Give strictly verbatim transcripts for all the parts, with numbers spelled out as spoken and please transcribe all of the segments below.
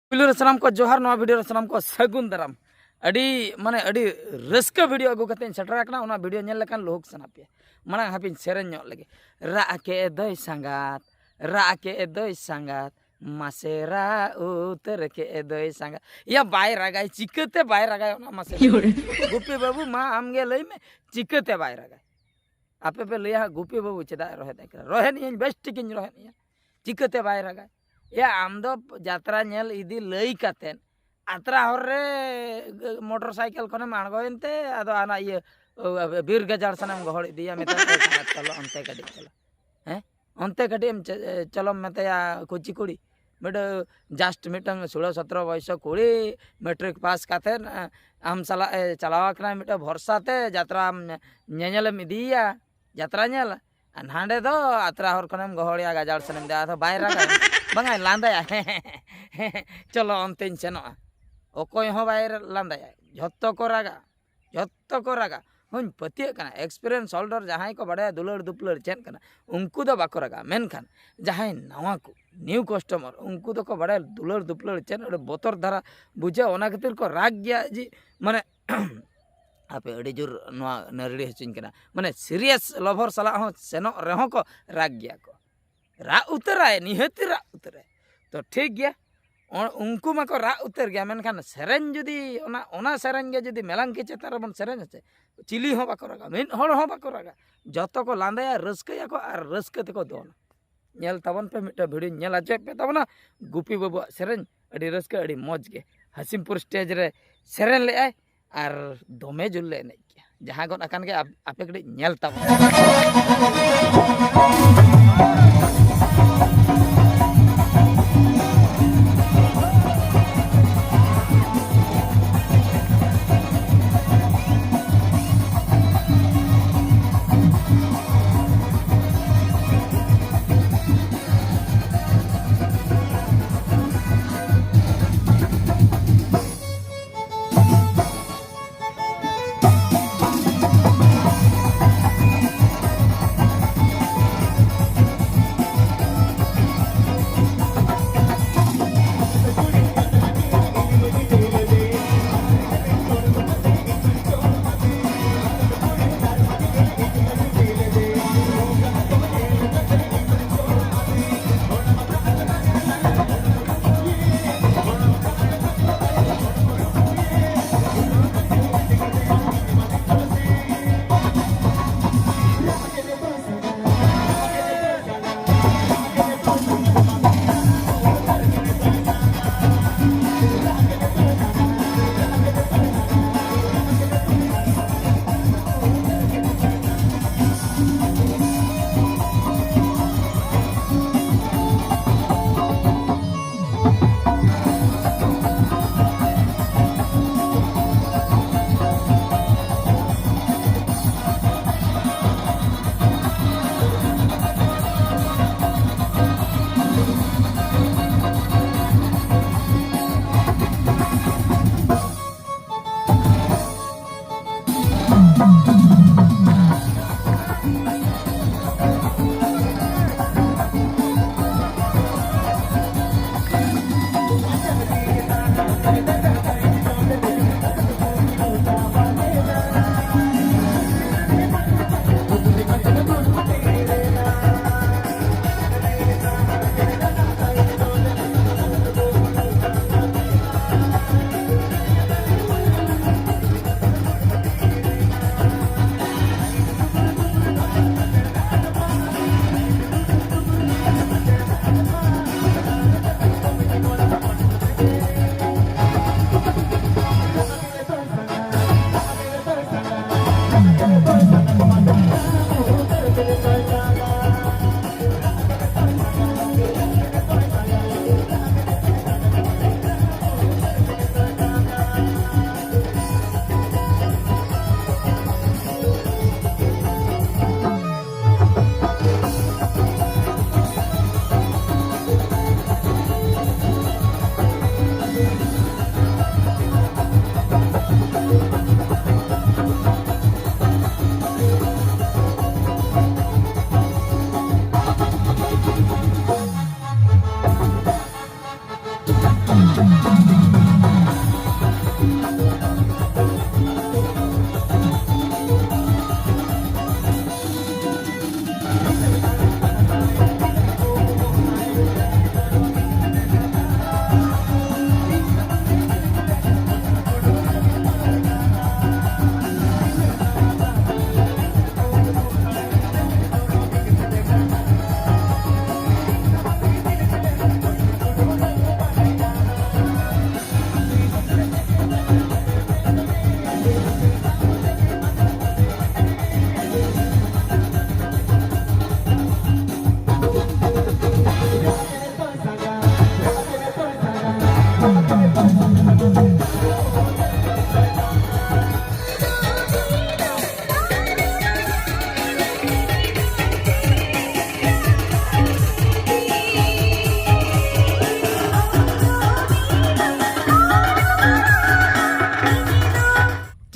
ᱯᱩᱭᱞᱩ ᱨᱮ ᱥᱟᱱᱟᱢ ᱠᱚ ᱡᱚᱦᱟᱨ, ᱱᱚᱣᱟ ᱵᱷᱤᱰᱤᱭᱳ ᱨᱮ ᱥᱟᱱᱟᱢ ᱠᱚ ᱥᱟᱹᱜᱩᱱ ᱫᱟᱨᱟᱢ᱾ ᱟᱹᱰᱤ ᱢᱟᱱᱮ ᱟᱹᱰᱤ ᱨᱟᱹᱥᱠᱟᱹ ᱵᱷᱤᱰᱤᱭᱳ ᱟᱹᱜᱩ ᱠᱟᱛᱮ ᱤᱧ ᱥᱮᱴᱮᱨ ᱟᱠᱟᱱᱟ, ᱚᱱᱟ ᱵᱷᱤᱰᱤᱭᱳ ᱧᱮᱞ ᱞᱮᱠᱷᱟᱱ ᱞᱩᱦᱩᱠ ᱥᱟᱱᱟ ᱯᱮᱭᱟ᱾ ᱢᱟᱲᱟᱝ ᱦᱟᱯᱮᱧ ᱥᱮᱨᱮᱧ ᱧᱚᱜ ᱞᱮᱜᱮ᱾ ᱨᱟᱜ ᱠᱮᱫ ᱫᱚᱭ ᱥᱟᱸᱜᱟᱛ, ᱨᱟᱜ ᱠᱮᱫ ᱫᱚᱭ ᱥᱟᱸᱜᱟᱛ, ᱢᱟᱥᱮ ᱨᱟᱜ ᱩᱛᱟᱹᱨ ᱠᱮᱫ ᱫᱚᱭ ᱥᱟᱸᱜᱟᱛ᱾ ᱭᱟ ᱵᱟᱭ ᱨᱟᱜᱟᱭ, ᱪᱤᱠᱟᱹᱛᱮ ᱵᱟᱭ ᱨᱟᱜᱟᱭ ᱚᱱᱟ ᱢᱟᱥᱮ? ᱜᱩᱯᱤ ᱵᱟᱹᱵᱩ, ᱢᱟ ᱟᱢᱜᱮ ᱞᱟᱹᱭ ᱢᱮ, ᱪᱤᱠᱟᱹᱛᱮ ᱵᱟᱭ ᱨᱟᱜᱟᱭ? ᱟᱯᱮ ᱯᱮ ᱞᱟᱹᱭᱟ ᱦᱟᱸᱜ, ᱜᱩᱯᱤ ᱵᱟᱹᱵᱩ ᱪᱮᱫᱟᱜ ᱮ ᱨᱚᱦᱮᱫ ᱮ ᱠᱟᱱᱟ? ᱨᱚᱦᱮᱫ ᱤᱭᱟᱹᱧ, ᱵᱮᱥ ᱴᱷᱤᱠᱤᱧ ᱨᱚᱦᱮᱫ ᱤᱭᱟᱹ᱾ ᱪᱤᱠᱟᱹᱛᱮ ᱵᱟᱭ ᱨᱟᱜᱟᱭ? ᱭᱟ, ᱟᱢ ᱫᱚ ᱡᱟᱛᱨᱟ ᱧᱮᱞ ᱤᱫᱤ ᱞᱟᱹᱭ ᱠᱟᱛᱮᱫ ᱟᱛᱨᱟ ᱦᱚᱨ ᱨᱮ ᱢᱚᱴᱚᱨ ᱥᱟᱭᱠᱮᱞ ᱠᱷᱚᱱᱮᱢ ᱟᱬᱜᱚᱭᱮᱱ ᱛᱮ ᱟᱫᱚ ᱦᱟᱱᱟ ᱤᱭᱟᱹ ᱵᱤᱨ ᱜᱟᱡᱟᱲ ᱥᱮᱱᱮᱢ ᱜᱚᱦᱚᱲ ᱤᱫᱤᱭᱟ, ᱢᱮᱛᱟᱭ ᱠᱟᱱᱟ, "ᱪᱚᱞᱚ ᱚᱱᱛᱮ ᱠᱟᱹᱴᱤᱡ ᱪᱚᱞᱚ, ᱦᱮᱸ, ᱚᱱᱛᱮ ᱠᱟᱹᱴᱤᱡ ᱮᱢ ᱪᱚᱞᱚᱢ ᱢᱮᱛᱟᱭᱟ ᱠᱩᱪᱤ ᱠᱩᱲᱤ, ᱢᱤᱫᱴᱟᱝ ᱡᱟᱥᱴ ᱢᱤᱫᱴᱟᱝ ᱥᱳᱞᱳ ᱥᱚᱛᱨᱚ ᱵᱚᱭᱥᱚ ᱠᱩᱲᱤ, ᱢᱮᱴᱨᱤᱠ ᱯᱟᱥ ᱠᱟᱛᱮᱫ ᱟᱢ ᱥᱟᱞᱟᱜ ᱮ ᱪᱟᱞᱟᱣ ᱟᱠᱟᱱᱟ ᱢᱤᱫᱴᱟᱝ ᱵᱷᱚᱨᱥᱟ ᱛᱮ, ᱡᱟᱛᱨᱟ ᱧᱮᱧᱮᱞᱮᱢ ᱤᱫᱤᱭᱮᱭᱟ, ᱡᱟᱛᱨᱟ ᱧᱮᱞ, ᱟᱨ ᱦᱟᱸᱰᱮ ᱫᱚ ᱟᱛᱨᱟ ᱦᱚᱨ ᱠᱷᱚᱱᱮᱢ ᱜᱚᱦᱚᱲᱮᱭᱟ ᱜᱟᱡᱟᱲ ᱥᱮᱱᱮᱢ ᱤᱫᱤᱭᱟ, ᱟᱫᱚ ᱵᱟᱭ ᱨᱟᱜᱟ, ᱵᱟᱝᱟᱭ ᱞᱟᱸᱫᱟᱭᱟ, ᱪᱚᱞᱚ ᱚᱱᱛᱮᱧ ᱥᱮᱱᱚᱜᱼᱟ, ᱚᱠᱚᱭ ᱦᱚᱸ ᱵᱟᱭ ᱞᱟᱸᱫᱟᱭᱟ, ᱡᱷᱚᱛᱚ ᱠᱚ ᱨᱟᱜᱟ, ᱡᱷᱚᱛᱚ ᱠᱚ ᱨᱟᱜᱟ᱾ ᱦᱚᱧ ᱯᱟᱹᱛᱭᱟᱹᱜ ᱠᱟᱱᱟ, ᱮᱠᱥᱯᱮᱨᱤᱭᱮᱱᱥ ᱦᱳᱞᱰᱟᱨ ᱡᱟᱦᱟᱸᱭ ᱠᱚ ᱵᱟᱲᱟᱭᱟ ᱫᱩᱞᱟᱹᱲ ᱫᱩᱯᱞᱟᱹᱲ ᱪᱮᱫ ᱠᱟᱱᱟ, ᱩᱱᱠᱩ ᱫᱚ ᱵᱟᱠᱚ ᱨᱟᱜᱟ᱾ ᱢᱮᱱᱠᱷᱟᱱ ᱡᱟᱦᱟᱸᱭ ᱱᱟᱣᱟ ᱠᱚ, ᱱᱤᱭᱩ ᱠᱟᱥᱴᱚᱢᱟᱨ, ᱩᱱᱠᱩ ᱫᱚᱠᱚ ᱵᱟᱲᱟᱭᱟ ᱫᱩᱞᱟᱹᱲ ᱫᱩᱯᱞᱟᱹᱲ ᱪᱮᱫ ᱟᱹᱰᱤ ᱵᱚᱛᱚᱨ ᱫᱷᱟᱨᱟ ᱵᱩᱡᱷᱟᱹᱜᱼᱟ, ᱚᱱᱟ ᱠᱷᱟᱹᱛᱤᱨ ᱠᱚ ᱨᱟᱜᱽ ᱜᱮᱭᱟ᱾ ᱡᱮ ᱢᱟᱱᱮ ᱟᱯᱮ ᱟᱹᱰᱤ ᱡᱳᱨ ᱱᱚᱣᱟ ᱱᱟᱹᱨᱲᱤ ᱦᱚᱪᱚᱧ ᱠᱟᱱᱟ, ᱢᱟᱱᱮ ᱥᱤᱨᱤᱭᱟᱥ ᱞᱚᱵᱷᱚᱨ ᱥᱟᱞᱟᱜ ᱦᱚᱸ ᱥᱮᱱᱚᱜ ᱨᱮᱦᱚᱸ ᱠᱚ ᱨᱟᱜᱽ ᱜᱮᱭᱟ ᱠᱚ, ᱨᱟᱜ ᱩᱛᱟᱹᱨᱟᱭ, ᱱᱤᱦᱟᱹᱛᱤ ᱨᱟᱜ ᱩᱛᱟᱹᱨᱟᱭ᱾ ᱛᱚ ᱴᱷᱤᱠ ᱜᱮᱭᱟ, ᱩᱱᱠᱩ ᱢᱟᱠᱚ ᱨᱟᱜ ᱩᱛᱟᱹᱨ ᱜᱮᱭᱟ, ᱢᱮᱱᱠᱷᱟᱱ ᱥᱮᱨᱮᱧ ᱡᱩᱫᱤ ᱚᱱᱟ ᱚᱱᱟ ᱥᱮᱨᱮᱧ ᱜᱮ ᱡᱩᱫᱤ ᱢᱮᱞᱟᱝᱠᱤ ᱪᱮᱛᱟᱱ ᱨᱮᱵᱚᱱ ᱥᱮᱨᱮᱧᱟ ᱥᱮ, ᱪᱤᱞᱤ ᱦᱚᱸ ᱵᱟᱠᱚ ᱨᱟᱜᱟ, ᱢᱤᱫ ᱦᱚᱲ ᱦᱚᱸ ᱵᱟᱠᱚ ᱨᱟᱜᱟ, ᱡᱚᱛᱚ ᱠᱚ ᱞᱟᱸᱫᱟᱭᱟ, ᱨᱟᱹᱥᱠᱟᱹᱭᱟᱠᱚ ᱟᱨ ᱨᱟᱹᱥᱠᱟᱹ ᱛᱮᱠᱚ ᱫᱚᱱᱟ᱾ ᱧᱮᱞ ᱛᱟᱵᱚᱱ ᱯᱮ, ᱢᱤᱫᱴᱟᱝ ᱵᱷᱤᱰᱤᱭᱳ ᱧᱮᱞ ᱦᱚᱪᱚᱭᱮᱫ ᱯᱮ ᱛᱟᱵᱚᱱᱟ, ᱜᱩᱯᱤ ᱵᱟᱹᱵᱩᱣᱟᱜ ᱥᱮᱨᱮᱧ ᱟᱹᱰᱤ ᱨᱟᱹᱥᱠᱟᱹ, ᱟᱹᱰᱤ ᱢᱚᱡᱽ ᱜᱮ᱾ ᱦᱟᱥᱤᱢᱯᱩᱨ ᱥᱴᱮᱡᱽ ᱨᱮ ᱥᱮᱨᱮᱧ ᱞᱮᱫᱟᱭ ᱟᱨ ᱫᱚᱢᱮ ᱡᱳᱨ ᱞᱮ ᱮᱱᱮᱡ ᱠᱮᱜᱼᱟ᱾ ᱡᱟᱦᱟᱸ ᱜᱚᱫ ᱟᱠᱟᱱ ᱜᱮ ᱟᱯ- ᱟᱯᱮ ᱠᱟᱹᱴᱤᱡ ᱧᱮᱞ ᱛᱟᱵᱚᱱ᱾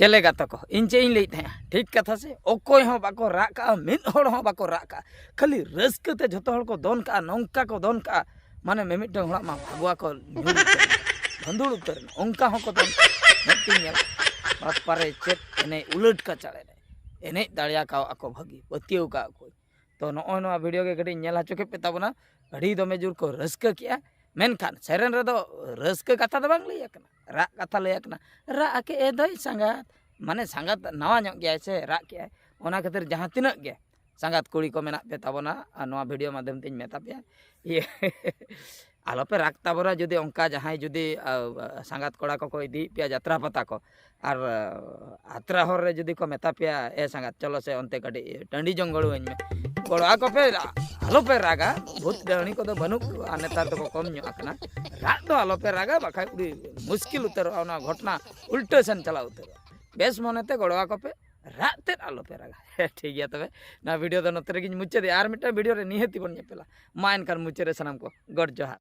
ᱪᱮᱞᱮ ᱜᱟᱛᱮ ᱠᱚ, ᱤᱧ ᱪᱮᱫ ᱤᱧ ᱞᱟᱹᱭᱮᱫ ᱛᱟᱦᱮᱸᱜᱼᱟ? ᱴᱷᱤᱠ ᱠᱟᱛᱷᱟ ᱥᱮ? ᱚᱠᱚᱭ ᱦᱚᱸ ᱵᱟᱠᱚ ᱨᱟᱜ ᱠᱟᱜᱼᱟ, ᱢᱤᱫ ᱦᱚᱲ ᱦᱚᱸ ᱵᱟᱠᱚ ᱨᱟᱜ ᱠᱟᱜᱼᱟ᱾ ᱠᱷᱟᱹᱞᱤ ᱨᱟᱹᱥᱠᱟᱹ ᱛᱮ ᱡᱷᱚᱛᱚ ᱦᱚᱲ ᱠᱚ ᱫᱚᱱ ᱠᱟᱜᱼᱟ, ᱱᱚᱝᱠᱟ ᱠᱚ ᱫᱚᱱ ᱠᱟᱜᱼᱟ, ᱢᱟᱱᱮ ᱢᱤᱢᱤᱫᱴᱟᱝ ᱦᱚᱲᱟᱜ ᱢᱟ ᱵᱷᱟᱜᱽᱣᱟ ᱠᱚ ᱧᱩᱨ ᱩᱛᱟᱹᱨ ᱮᱱᱟ, ᱵᱷᱟᱹᱱᱫᱩᱲ ᱩᱛᱟᱹᱨ ᱮᱱᱟ, ᱚᱱᱠᱟ ᱦᱚᱸᱠᱚ ᱫᱚᱱ ᱠᱟᱜᱼᱟ᱾ ᱢᱮᱫ ᱛᱤᱧ ᱧᱮᱞ, ᱵᱟᱯᱟᱨᱮ ᱪᱮᱫ ᱮᱱᱮᱡ ᱩᱞᱟᱹᱴ ᱠᱟᱪᱟᱲ ᱮᱱᱮᱡ, ᱮᱱᱮᱡ ᱫᱟᱲᱮᱭᱟᱠᱟᱣ ᱟᱠᱚ ᱵᱷᱟᱹᱜᱤ, ᱯᱟᱹᱛᱭᱟᱹᱣ ᱠᱟᱜ ᱠᱚ᱾ ᱛᱚ ᱱᱚᱜᱼᱚᱭ ᱱᱚᱣᱟ ᱵᱷᱤᱰᱤᱭᱳ ᱜᱮ ᱠᱟᱹᱴᱤᱡ ᱧᱮᱞ ᱦᱚᱪᱚ ᱠᱮᱫ ᱯᱮ ᱛᱟᱵᱚᱱᱟ᱾ ᱟᱹᱰᱤ ᱫᱚᱢᱮ ᱡᱳᱨ ᱠᱚ ᱨᱟᱹᱥᱠᱟᱹ ᱠᱮᱜᱼᱟ᱾ ᱢᱮᱱᱠᱷᱟᱱ ᱥᱮᱨᱮᱧ ᱨᱮᱫᱚ ᱨᱟᱹᱥᱠᱟᱹ ᱠᱟᱛᱷᱟ ᱫᱚ ᱵᱟᱝ ᱞᱟᱹᱭ ᱟᱠᱟᱱᱟ, ᱨᱟᱜ ᱠᱟᱛᱷᱟ ᱞᱟᱹᱭ ᱟᱠᱟᱱᱟ᱾ ᱨᱟᱜ ᱟᱠᱮ ᱮ ᱫᱚᱭ ᱥᱟᱸᱜᱟᱛ, ᱢᱟᱱᱮ ᱥᱟᱸᱜᱟᱛ ᱱᱟᱣᱟ ᱧᱚᱜ ᱜᱮᱭᱟᱭ ᱥᱮ, ᱨᱟᱜ ᱠᱮᱜᱼᱟᱭ᱾ ᱚᱱᱟ ᱠᱷᱟᱹᱛᱤᱨ ᱡᱟᱦᱟᱸ ᱛᱤᱱᱟᱹᱜ ᱜᱮ ᱥᱟᱸᱜᱟᱛ ᱠᱩᱲᱤ ᱠᱚ ᱢᱮᱱᱟᱜ ᱯᱮ ᱛᱟᱵᱚᱱᱟ, ᱟᱨ ᱱᱚᱣᱟ ᱵᱷᱤᱰᱤᱭᱳ ᱢᱟᱫᱽᱫᱷᱚᱢ ᱛᱮᱧ ᱢᱮᱛᱟ ᱯᱮᱭᱟ, ᱤᱭᱟᱹ, ᱟᱞᱚᱯᱮ ᱨᱟᱜᱽ ᱛᱟᱵᱚᱱᱟ᱾ ᱡᱩᱫᱤ ᱚᱱᱠᱟ ᱡᱟᱦᱟᱸᱭ ᱡᱩᱫᱤ, ᱟ, ᱥᱟᱸᱜᱟᱛ ᱠᱚᱲᱟ ᱠᱚᱠᱚ ᱤᱫᱤᱭᱮᱫ ᱯᱮᱭᱟ ᱡᱟᱛᱨᱟ ᱯᱟᱛᱟ ᱠᱚ, ᱟᱨ, ᱟ, ᱟᱛᱨᱟ ᱦᱚᱨ ᱨᱮ ᱡᱩᱫᱤ ᱠᱚ ᱢᱮᱛᱟ ᱯᱮᱭᱟ, "ᱮ ᱥᱟᱸᱜᱟᱛ, ᱪᱚᱞᱚ ᱥᱮ ᱚᱱᱛᱮ ᱠᱟᱹᱴᱤᱡ ᱴᱟᱺᱰᱤ ᱡᱚᱝ ᱜᱚᱲᱚᱣᱟᱹᱧ ᱢᱮ", ᱜᱚᱲᱚ ᱟᱠᱚ ᱯᱮ, ᱟᱞᱚᱯᱮ ᱨᱟᱜᱟ᱾ ᱵᱷᱩᱛ ᱰᱟᱹᱦᱱᱤ ᱠᱚᱫᱚ ᱵᱟᱹᱱᱩᱜ ᱠᱚᱣᱟ, ᱱᱮᱛᱟᱨ ᱫᱚᱠᱚ ᱠᱚᱢ ᱧᱚᱜ ᱟᱠᱟᱱᱟ᱾ ᱨᱟᱜ ᱫᱚ ᱟᱞᱚᱯᱮ ᱨᱟᱜᱟ, ᱵᱟᱠᱷᱟᱡ ᱟᱹᱰᱤ ᱢᱩᱥᱠᱤᱞ ᱩᱛᱟᱹᱨᱚᱜᱼᱟ, ᱚᱱᱟ ᱜᱷᱚᱴᱚᱱᱟ ᱩᱞᱴᱟᱹ ᱥᱮᱱ ᱪᱟᱞᱟᱣ ᱩᱛᱟᱹᱨᱚᱜᱼᱟ᱾ ᱵᱮᱥ ᱢᱚᱱᱮᱛᱮ ᱜᱚᱲᱚ ᱟᱠᱚ ᱯᱮ, ᱨᱟᱜ ᱛᱮᱫ ᱟᱞᱚᱯᱮ ᱨᱟᱜᱟ᱾ ᱴᱷᱤᱠ ᱜᱮᱭᱟ, ᱛᱚᱵᱮ ᱱᱚᱣᱟ ᱵᱷᱤᱰᱤᱭᱳ ᱫᱚ ᱱᱚᱛᱮ ᱨᱮᱜᱮᱧ ᱢᱩᱪᱟᱹᱫᱮᱜᱼᱟ᱾ ᱟᱨ ᱢᱤᱫᱴᱟᱝ ᱵᱷᱤᱰᱤᱭᱳ ᱨᱮ ᱱᱤᱦᱟᱹᱛᱤ ᱵᱚᱱ ᱧᱮᱯᱮᱞᱟ᱾ ᱢᱟ ᱮᱱᱠᱷᱟᱱ ᱢᱩᱪᱟᱹᱫ ᱨᱮ ᱥᱟᱱᱟᱢ ᱠᱚ ᱜᱚᱰ ᱡᱚᱦᱟᱨ᱾